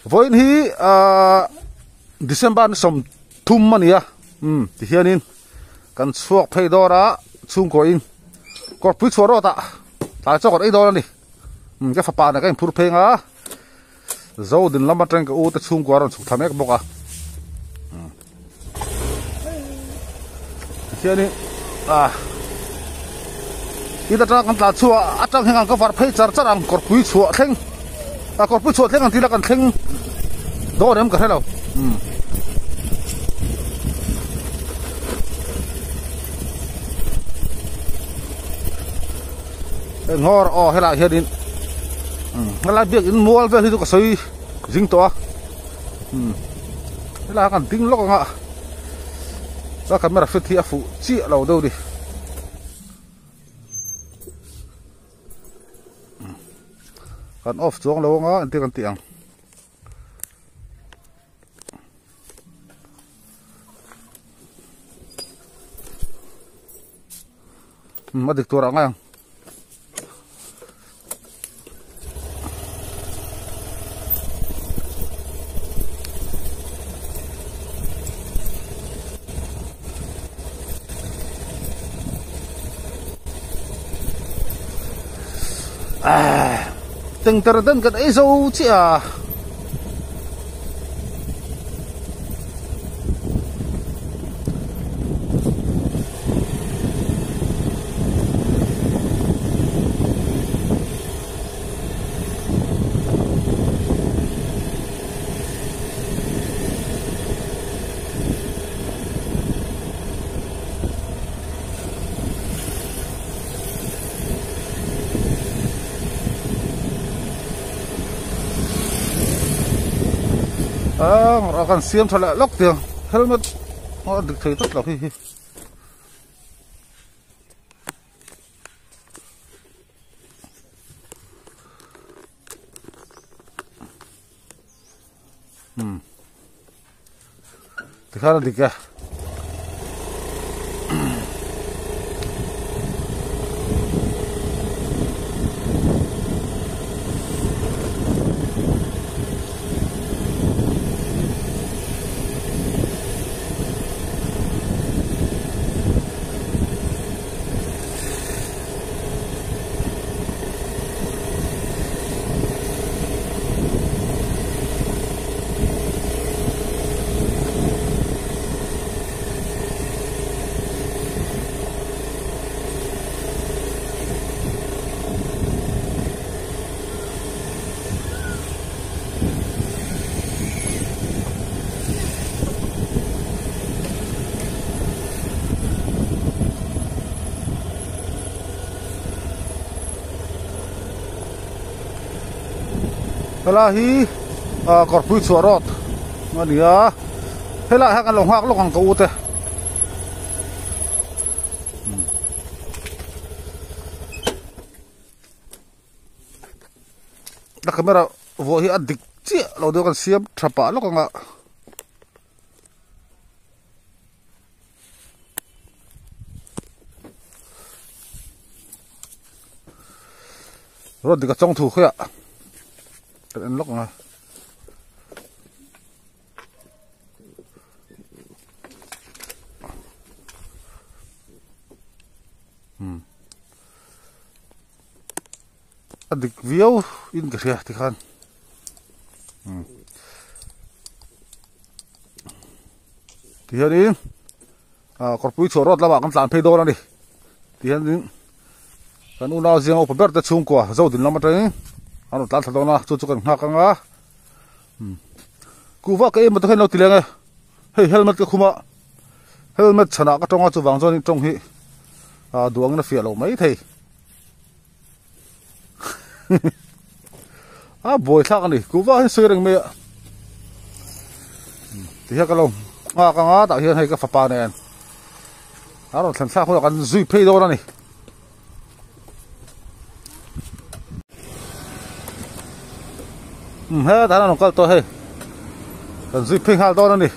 Vawiin hi ahh December ni 30 a ni a umm tihianin kan chhuak phei dawr a chhungkaw in kawrpui chhuah rawt ah tlai chaw kan ei dawn a ni umm ka fapa nen ka inphur phei ang a zo din lam atang ka u te chhungkua a rawn chhuk thla mek bawk a umm tihianin ah in atang kan tlan chhuah atang hian ka var phei char char ang kawrpui chhuah thleng a kawrpui chhuah thleng ang tih ila kan thleng dawn em ka hre lo umm. Nghawr aw helaiah hianin umm helai biak in mual vel hi chu ka sawi zing tawh a umm helaiah kan ding lawk ang a a camera fit hi a fuh chiah lo deuh a ni. Kan off chuang lo anga engtin kan tih ang. A dik tur ah ngai ang. Tengter den kan ei zo chiah a. A kan siam tha leh lawk tiang helmet a dik thei tlat lo hi hi. Um tikhan a dik e. Helai hi ah kawrpui chhuah rawt a ni a helaiah hian kan lo nghak lawk ang ka u te. A camera vuah hi a dik chiah lo deuh a kan siam tha pah lawk ang a. Road dik a chawng thu khawiah kan en lawk ang a. Hmm. A dik viau in ka hria tikhan. Hmm. Tihianin ah kawrpui chhuah rawt lamah kan tlan phei dawn a ni. Tihianin kan unau zinga upa ber te chhungkua zo din lam atangin an rawn tlan thla dawn a chu chu kan nghak ang a. Hmm. Kuhva ka em te kha in lo ti leng e. Hei helmet ka khum a helmet chhanah ka tawng a chuvang chuan tawng hi ah duh angin a fiah lo mai thei. A buai thlak a ni kuhva hi sawi reng mai a tihian ka lo nghak anga tah hian hei ka fapa nen a rawn thlen thlak hunah kan zui phei dawn a ni. Um hetah hian a rawn kal tawh hei kan zui phei nghal dawn a ni.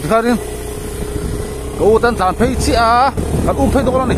Tikhanin ka u U te an tlan phei chiah a, kan um phei dawn a ni.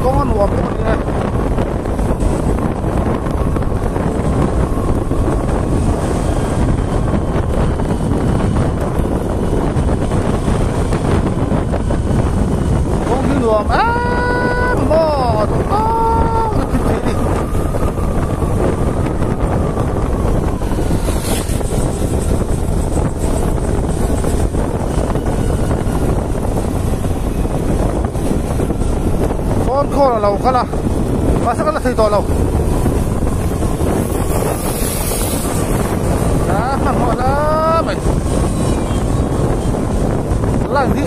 Kawng a nuam bawk a ni e. Kawng hi nuam em maw duh tawk na thil theih a ni. Phone call a lo kal a mahse ka la thei tawh lo a hmanhmawh hle mai line hi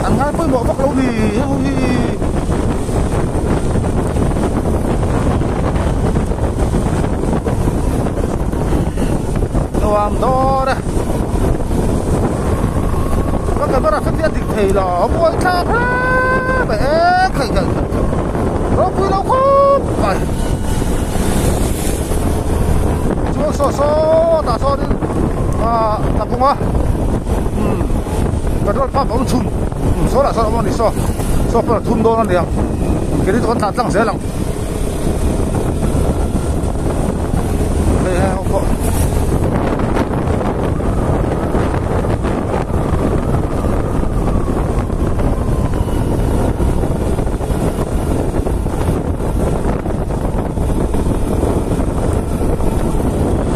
an ngai pawimawh vak lo ni hei hi. Nuam dawn e. Ka camera kha tia dik thei lo a buai thlak hle mai e khai khai khai khai ropui lo khawp mai chuan saw saw tah chuanin ah tlapung a umm petrol pump a awm chhun saw lah sawn a awm a ni saw saw pawh a thum dawn a niang keini chu kan tlan tlang zel ang. Hei hei ho pawh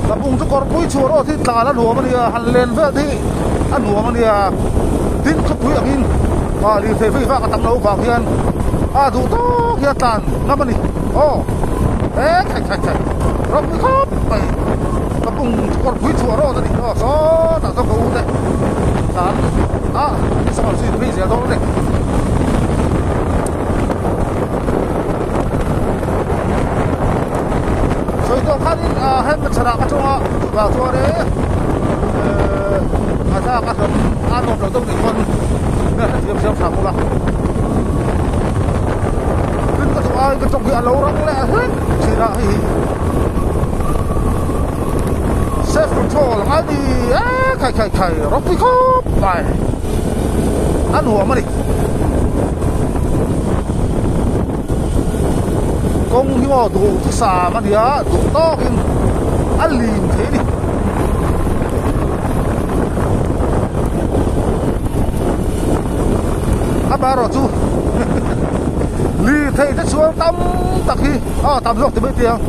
Tlabung chu kawrpui chhuah rawh hi tlan a nuam a nia han len vel hi a nuam a nia tin khawpui angin ah lirthei vei vak a tam loh vang hian a duh tawk hi a tlan ngam a ni aw he khai khai khai ropui khawp mai ka pung kawrpui chhuah rawt a ni aw sawtah chuan ka u te tlan a sawn zui phei zel dawn a ni. Sawi tawh khanin helmet chhanah ka chunga chuvang chuan e a thlak a hlawm a nuam lo deuh nih pawn nia hrethiam siam tha bawk a tin ka duh ai ka tawng hi a lo rang leh hlek thin a hei hi self control a ngai ni e khai khai khai ropui khawp mai a nuam a ni. Kawng hi maw duh thusam a nia duh tawkin a lim thei a ni. Amaherawh chu lirthei te chhuang tam tak hi aw tam zawk ti mai tih ang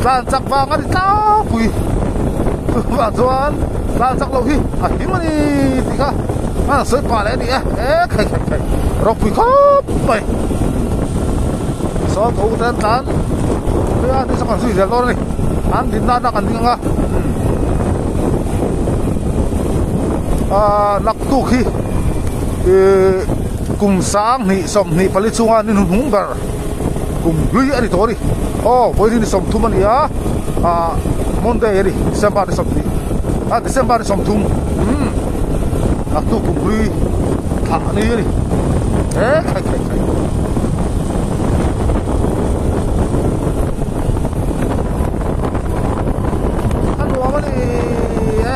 tlan chak vang a ni tlangpui chuvang chuan tlan chak loh hi a him a ni tih kha a sawi pah leh a ni e e khai khai khai ropui khawp mai saw ka u te an tlan phei a ni saw kan zui zel dawn a ni an din nan a kan ding ang a ah naktuk hi ihh kum sanghnih 24 chunga ni hnuhnung ber kum hlui a ni tawh a ni aw vawiin ni 30 a ni a ah monday a ni december ni 20 ah december ni 30 umm naktuk kum hlui thlah ni a ni he khai khai khai. A nuam a ni e.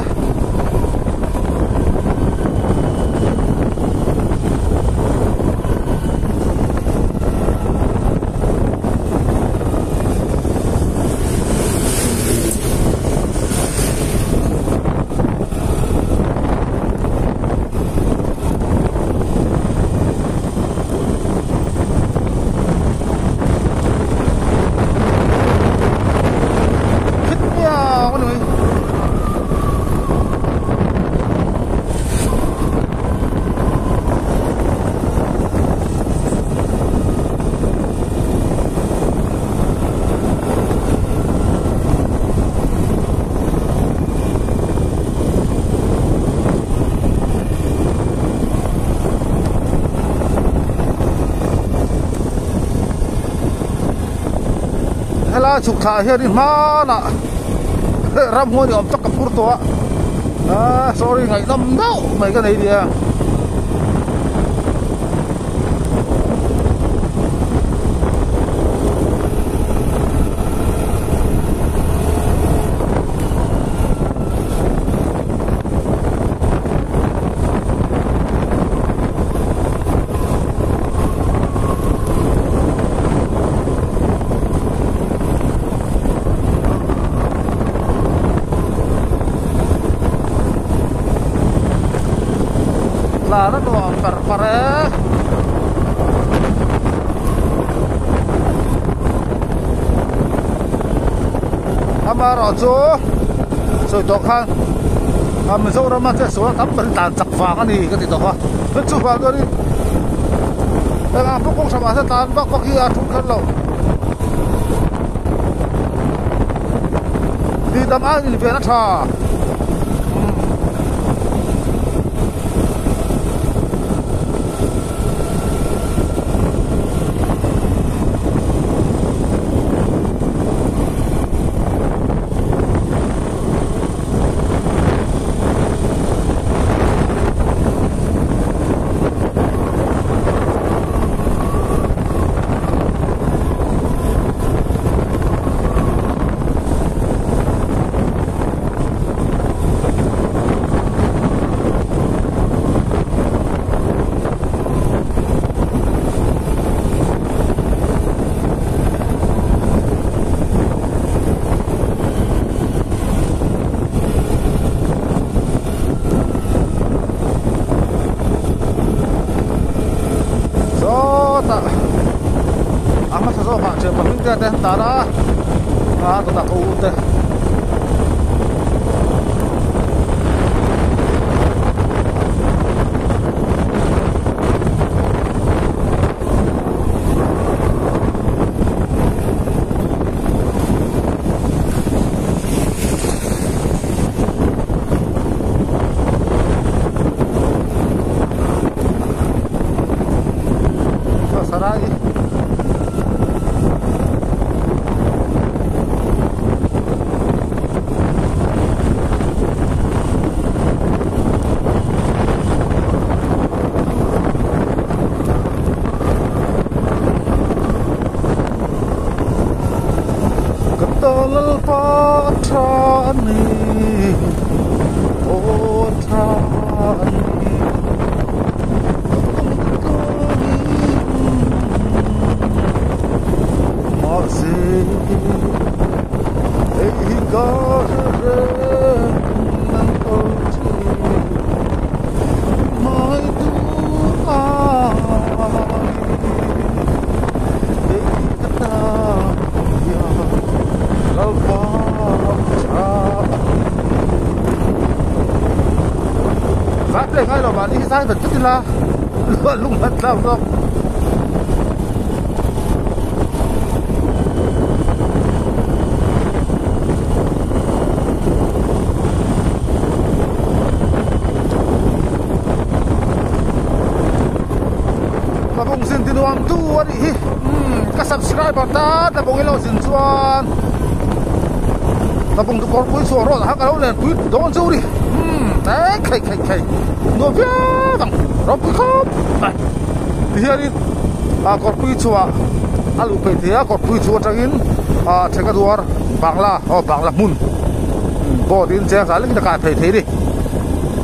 Helai chhuk thlah hian i hmanah ramhuai ni awm tak ka phur tawh a, aaa sorry ngaihnawm deuh mai ka nei nia. Tlan a nuam par par e. Amaherawhchu sawi tawh khan a Mizoram a chetsual tam ber hi tlan chak vang a ni ka ti tawh a chuvang chuanin engah pawh kawng hramah hian tlan vak vak hi a thu kher lo. Tihdam a inven a tha. Sawtah a hmasa zawkah thian pahnih te an tan a a dawtah ka u te. Sarai. Ka ta lalpa a tha a ni aw a tha a ni ka kawng te tlawngin mahse hei hi ka hre reng an kal thin hmai tur a ni kei ka ta lalpa tha zai play ngai lo mahni hi zai vet vet ila lung hlat tlang zawk. Tlabung zin ti nuam tu a nih hi umm ka subscriber ta tlabung i lo zin chuan tlabung dukawr pui chhuah rawt ah kha ka lo len pui dawn chu ni umm eh khei khei khei nuam viau ang ropui khawp mai tihianin ah kawrpui chhuah a luh peih thei a kawrpui chhuah atangin ah thekaduar bangla aw bangla hmun boat in cheng zah lek in a kai phei thei a ni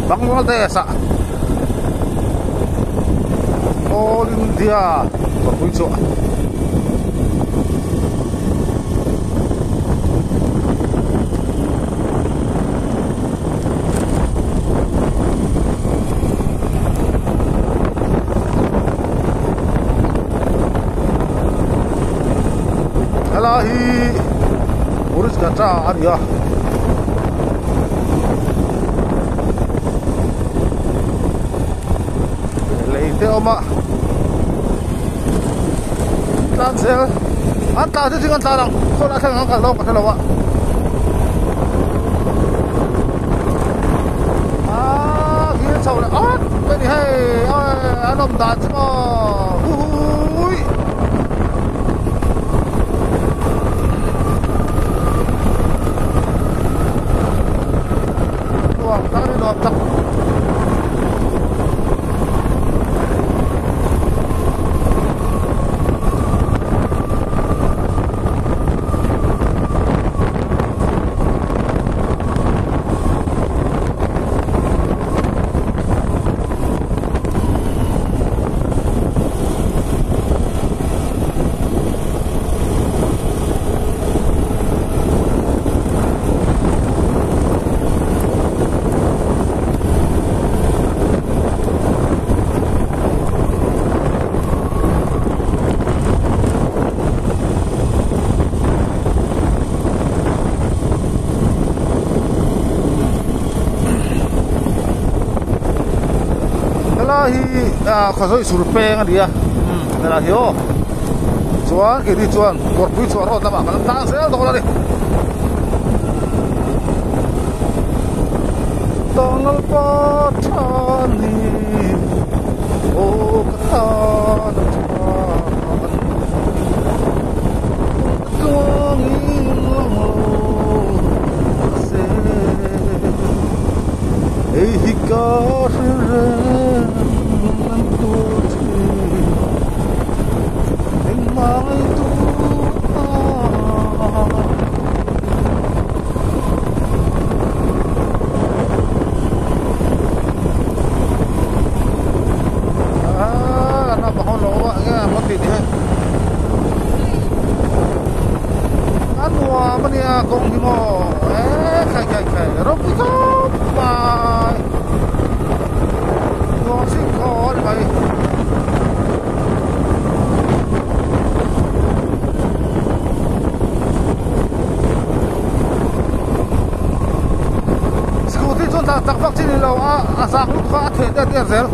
Bangladesh ah. All India kawrpui chu helai hi Murishgata a ni a. Lei te a awm a tlan zel an tlan chu ching an tlan ang khaw lah thleng ang kal dawn ka hre lo a aaa khi a chho leh awt mai a ni hei an awm dan chu maw huhuii. Khawzawi sur peng a ni a helai hi aw chuan keini chuan kawrpui chhuah road lamah kan tlang zel dawn a ni. Lalpa tha ni aw ka tan a tha a ni tluangin lang lo mahse hei hi ka hre reng an tur thin engmah ngaihtuah a. Nuam a nia kawng hi maw e khai khai khai ropui khawp mai nuam sin khaw a ni mai. Scooty chuan tak tak vak chi ni lo a a zak lutuk a a theh der der zel.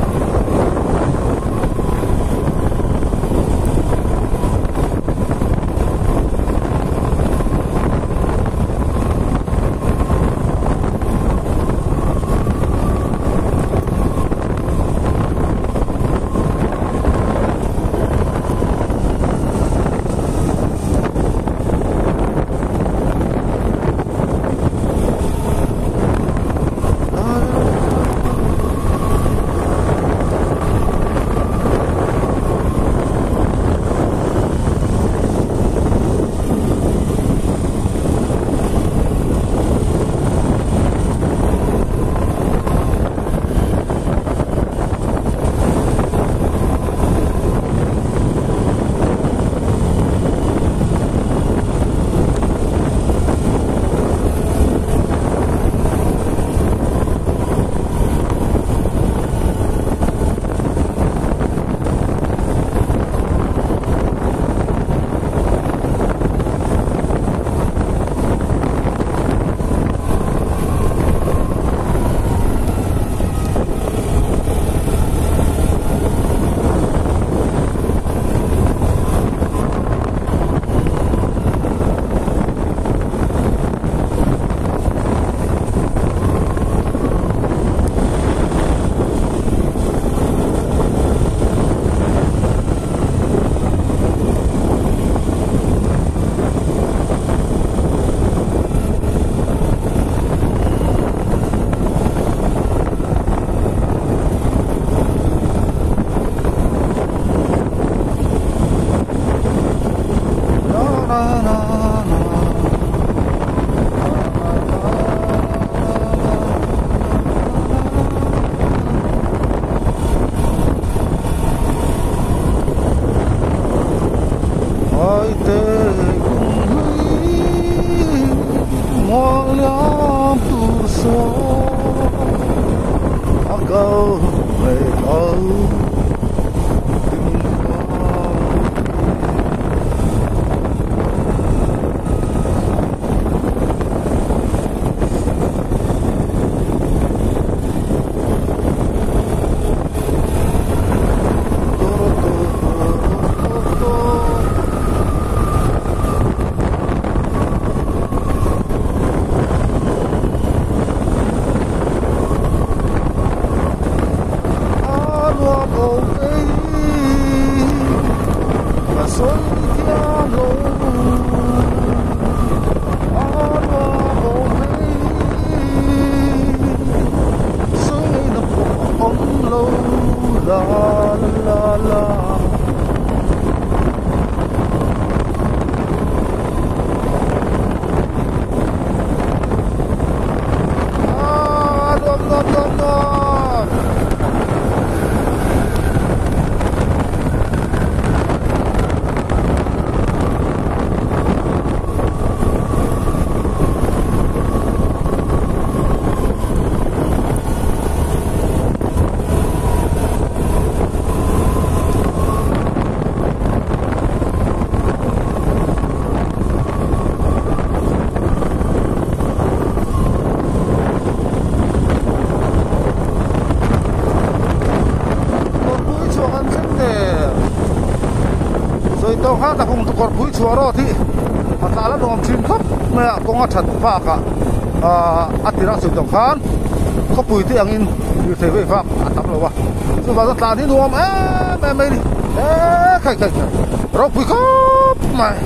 Kawrpui chhuah rawt hi a tla la nuam thin khawp mai a, kawng a that bakah ahh a tirh a chhun tawh khan khawpui te angin lirthei vei vak a tam lo a, chuvang chuan tlan hi nuam em em mai a ni eee khai khai khai ropui khawp mai.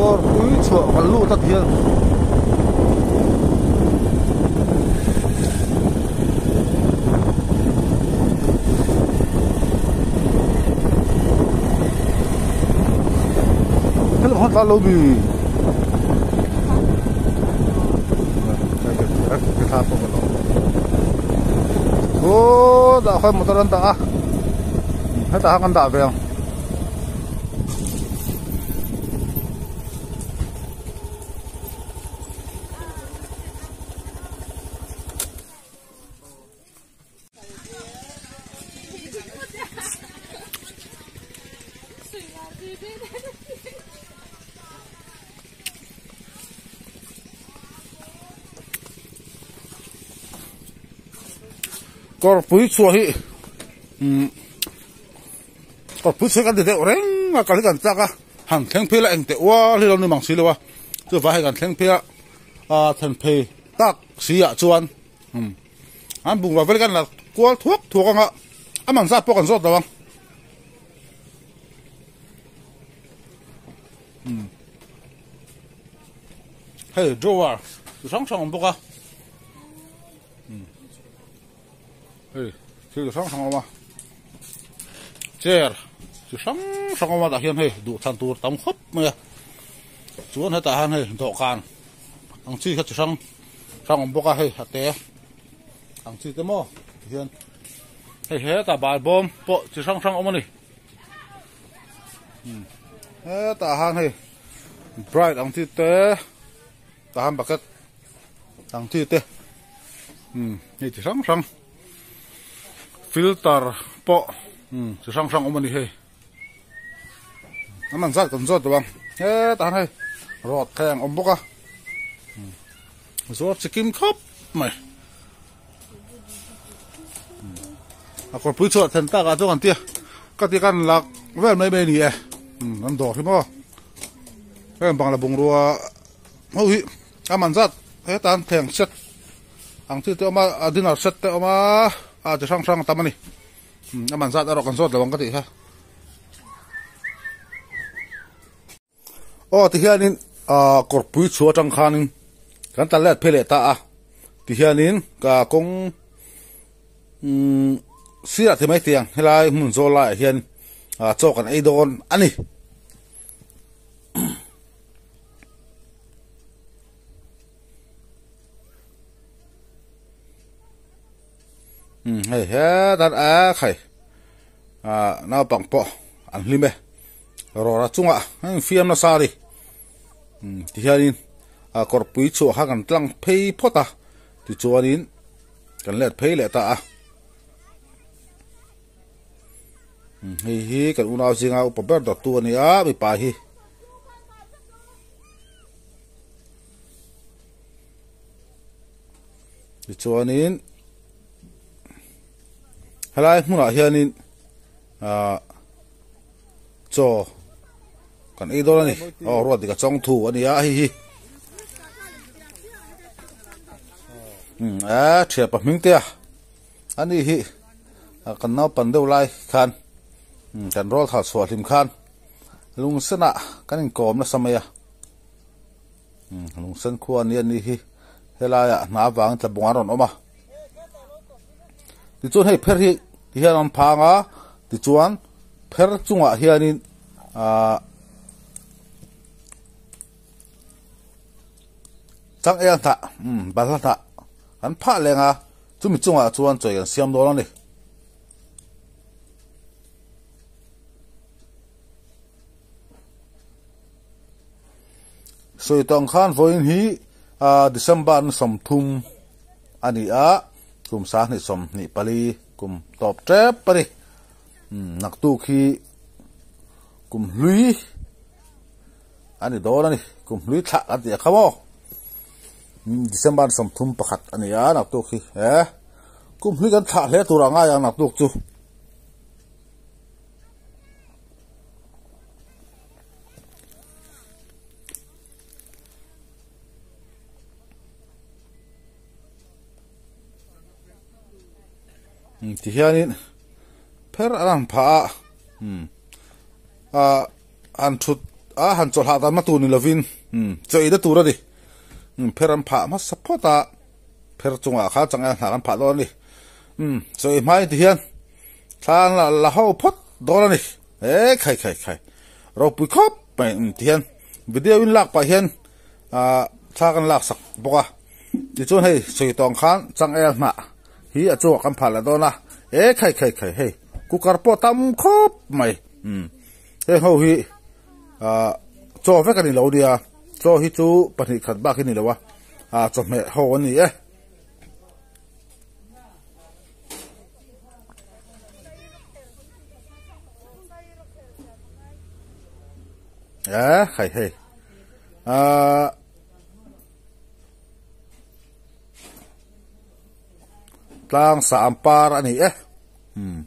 Kawrpui chhuah kan lut a ti hian Hello hon tla lo mi Aw dah khawi motor an dah a hetah khan kan dah ve ang. Kawrpui chhuah hi umm kawrpui chhuah hi kan ti deuh reng a kal hi kan chak a han thleng phei la engteh ual hi lo ni mang si lo a chuvang hei kan thleng phei a ah thlen phei tak si ah chuan umm an bungrua vel kan la kual thuak thuak ang a a man zat pawh kan zawt lo ang umm hei drawer chi hrang hrang a awm bawk a. Hei thil chi hrang hrang a awm a chair chi hrang hrang a awm a tah hian hei duhthlan tur tam khawp mai a chuan hetah hian hei dawhkan ang chi kha chi hrang hrang awm bawk a hei a te ang chi te maw tihian hei hetah bal bawm pawh chi hrang hrang a awm a ni hetah hian hei bright ang chi te tah hian bucket. Ang chi te umm hei chi hrang hrang filter pawh umm chi hrang hrang awm a ni hei an an zat kan zawt lo ang hetah hian hei rawt thleng awm bawk a zuar chi kim khawp mai a kawrpui chhuah thlen tak ah chuan kan tia ka ti kan lak vel mai mai a ni e umm an dawr hi maw heng bangla bungrua ho hi. A man zat heta an thleng set ang chi te awm a a dinner set te awm a a chi hrang hrang a tam a ni a man zat erawh kan zawt lo ang ka tih kha aw tihianin ah kawrpui chhuah atang khanin kan tla let phei leh ta a tihianin ka kawng umm sirah ti mai tiang helai hmun zawl laiah hian ah chaw kan ei dawn a ni. Umm hei hetan a khai ah naupang pawh an hlim e rawra chungah a infiam nasa a ni umm tihianin a kawrpui chhuah kha kan tlang phei phawt a tichuanin kan let phei leh ta a. Hei hi kan unau zinga upa ber dawttu a ni a mipa hi. Tichuanin helai hmunah hianin ahh chaw kan ei dawn a ni aw ruat dik a chawng thu a ni a hei hi umm a thianpa hming te a ani hi kan naupan deuh lai khan kan rual thal chhuah hlim khan lungsenah kan inkawm nasa mai a. Lungsen khua ania ni hi helaiah hna avangin tlabung an rawn awm a tichuan hei pher hi tihian an phang a tichuan pher chungah hianin ahh changel hnah umm balhla hnah an phah leng a chumi chungah chuan chawi an siam dawn a ni. Sawi tawng khan vawiin hi December ni 30 a ni a, kum 2024 kum tawp tep a ni. Naktuk hi kum hlui a ni dawn a ni, kum hlui thlah kan tih a kha maw. December ni 31 a ni a naktuk hi e kum hlui kan thlah hle tur a ngai ang naktuk chu. Ti hianin pher an han phah a ah han thut a han chawlh hah danna tur ni lovin chaw eina tur a ni pher an phah hmasa phawt a pher chungah khan changel hnah an phah dawn a ni chaw ei hmain ti hian thla an la ho phawt dawn a ni. E khai khai khai ropui khawp mai ang ti hian video in lak pah hian ah thla kan lak sak bawk a tichuan hei sawi tawng khan changel hnah hi a chungah kan phah leh dawn a e khai khai khai hei cooker pawh tam khawp mai umm heng ho hi ah chaw vek a ni lo nia chaw hi chu pahnih khat bak hi a ni lo a ah chawhmeh ho a ni e. Hei hei ahh tlang sam par a ni e umm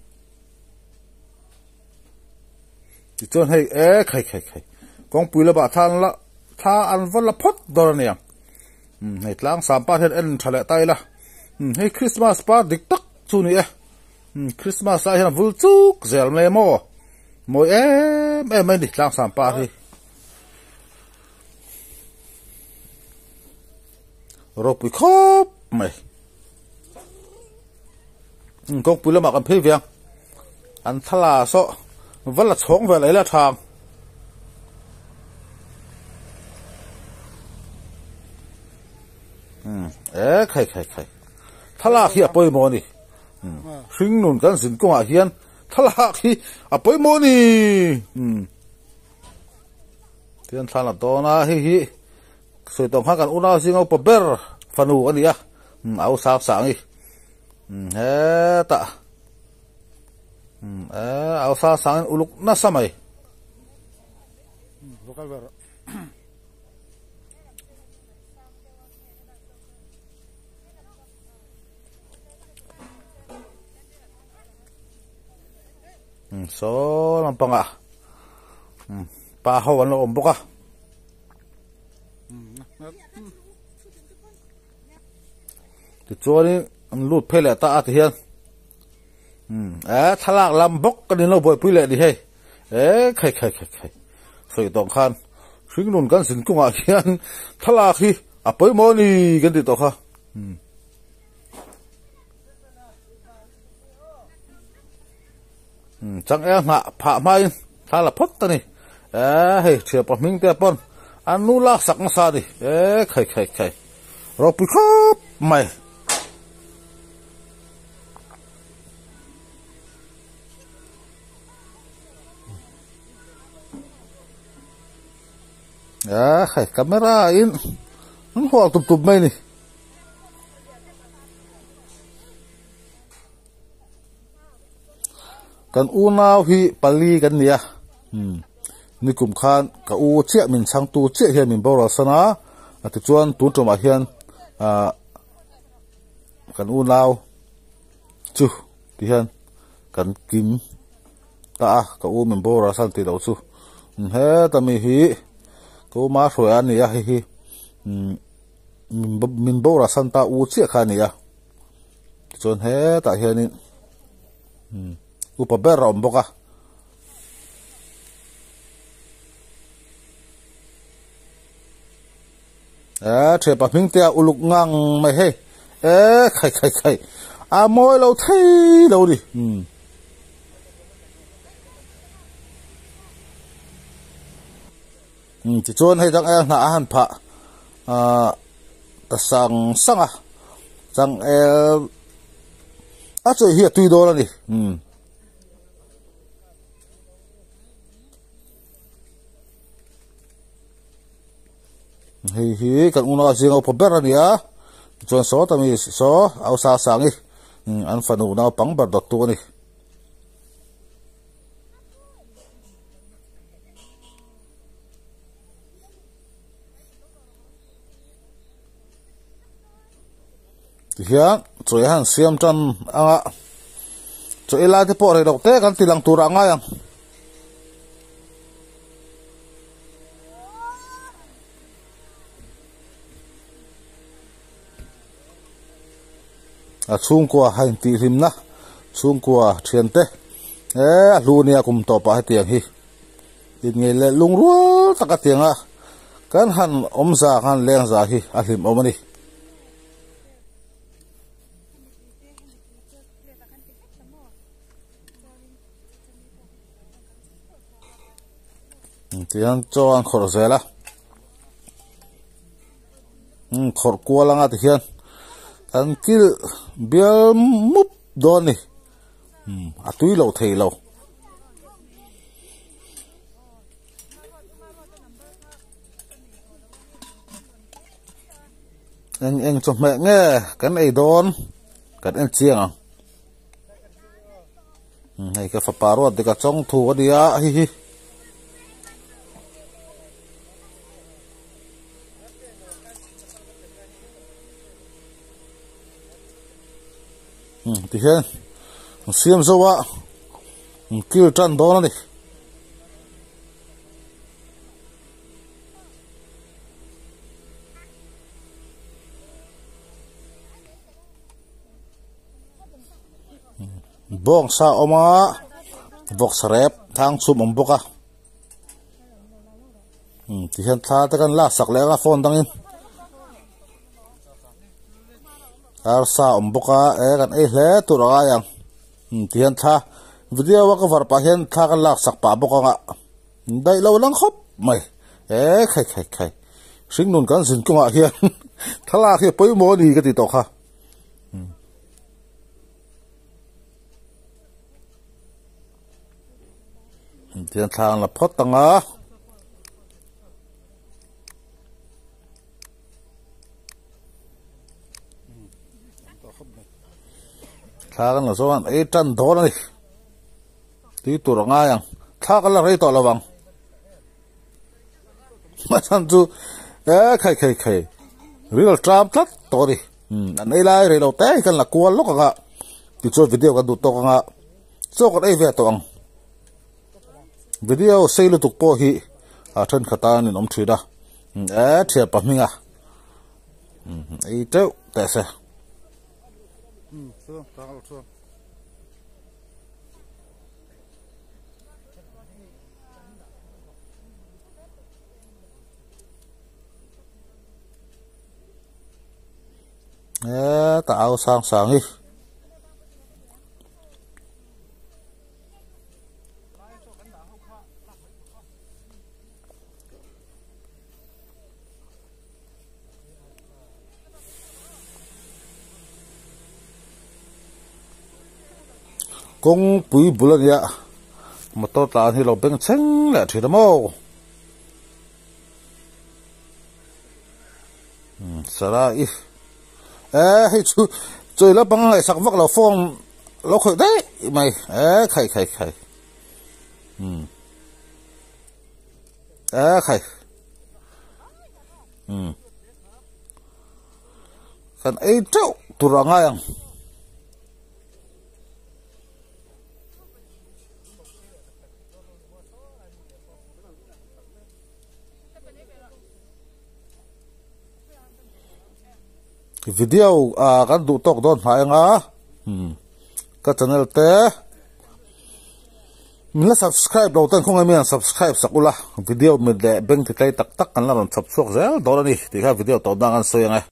tichuan hei e khai khai khai kawngpui lamah thla an la thla an va la phawt dawn a nia. Umm hei tlang sam par hian en tha leh ta ila umm hei Christmas par dik tak chu ni e umm Christmas ah hian vul chuk zel mai maw mawi em em mai a ni tlang sam par hi ropui khawp mai umm kawngpui lamah kan phei ve ang an thla saw va la chhawng ve leh la tha ang. Umm e khai khai khai thlalak hi a pawimawh a ni umm hring nun kan zin kawngah hian thlalak hi a pawimawh a ni umm tihian thla la dawn a hei hi sawi tawng khan kan unau zinga upa ber fanu a ni a umm a au sang sang hi umm hetah umm e au sang sang in uluk nasa mai. Saw lampangah pa ho an lo awm bawk a tichuanin an lut phei leh ta a tihian e thlalak lam bawk kan inlo buaipui leh a ni hei. E khai khai khai khai sawi tawh khan hringnun kan zin kawngah hian thlalak hi a pawimawh a ni kan tih tawh kha umm changel nghah phah hmain thla la phawt a ni e hei thianpa hming te pawn an nu lak sak nasa a ni e khai khai khai ropui khawp mai. A khai camera in an hual tup tup mai ni Kan unau hi pali kan ni a, nikum khan ka u chiah min chhangtu chiah hian min boral san a, tichuan tun tumah hian ah kan unau chu ti hian kan kim ta a, ka u min boral san tih loh chu heta mi hi ka u ma hruai a ni a hei hi min boral san ta u chiah kha a ni a, tichuan hetah hianin. Upa ber a awm bawk a. Eh, thianpa hming te a uluk ngang mai hei. Eh, khai khai khai. A mawi lo thei lo ni. Hmm. Hmm, tichuan hei dang el hnah a han phah ah ta sang sang a. Chang el a chawi hi a tui dawn a ni. Hmm. Hei hi kan unau zinga upa ber a ni a. Tichuan saw ta mi saw au sa sang i an fanu naupang ber dawttu a ni. Tihian chaw hi han siam tan anga chaw ei lai te pawh rei loh te kan ti lang turah a ngai ang. A chhungkua a intihhlimna chhungkua thiante eh a hlu nia kum tawpah hetiang hi inngei leh lungrual taka tianga kan han awmza kan lengza hi a hlimawm a ni. Tihian chaw an khawrh zel a. Umm khawrh kual anga ti hian an kilh bial mup dawn a ni umm a tui loh thei lo. Eng eng chawhmeh nge kan ei dawn kan en chiang ang hei ka fapa ruat dik a chawng thu a nia hei hi. Tihian an siam zo a an kil tan dawn a ni. Bawngsa a awm a vawksa rep thang chhum a awm bawk a. Ti hian thla te kan lak sak leh ang a phone dangin arsa a awm bawk a e kan ei hle tur a ngai ang ti hian thla video a ka var pah hian thla kan lak sak pah bawk ang a daih lo lang khawp mai e khai khai khai hringnun kan zin kawngah hian thlalak hi a pawimawh a ni ka ti tawh kha. Tihian thla an la phawt ang a. Thla kan la zawng an ei tan dawn a ni. Tui tur a ngai ang. Thla kan la rei tawh lo vang. A chhan chu e khai khai khai ril tram tlat tawh a ni. An ei lai rei lo te hi kan la kual lawk ang a. Tichuan video kan duh tawk ang a. Chaw kan ei ve tawh ang. Video sei lutuk pawh hi a thenkhat a nin awm thin a. E thian pa hming a. Ei teuh teh se. E ta au sang sang hi. Kawngpui bul a nia motor tlan hi lo beng thleng leh thin a maw sarai eh hei chu chawi lampang a ngaihsak vak lo phone lo khawih daih. mai e khai khai khai um e khai um kan ei teuh tur a ngai ang. Video ah kan duh tawk dawn hmai anga umm ka channel te min la subscribe lo ten khawnge mi an subscribe sak ula video mit leh beng ti tlai tak tak kan la rawn chhawp chhuak zel dawn a ni tih kha video tawh dan an sawi ang e.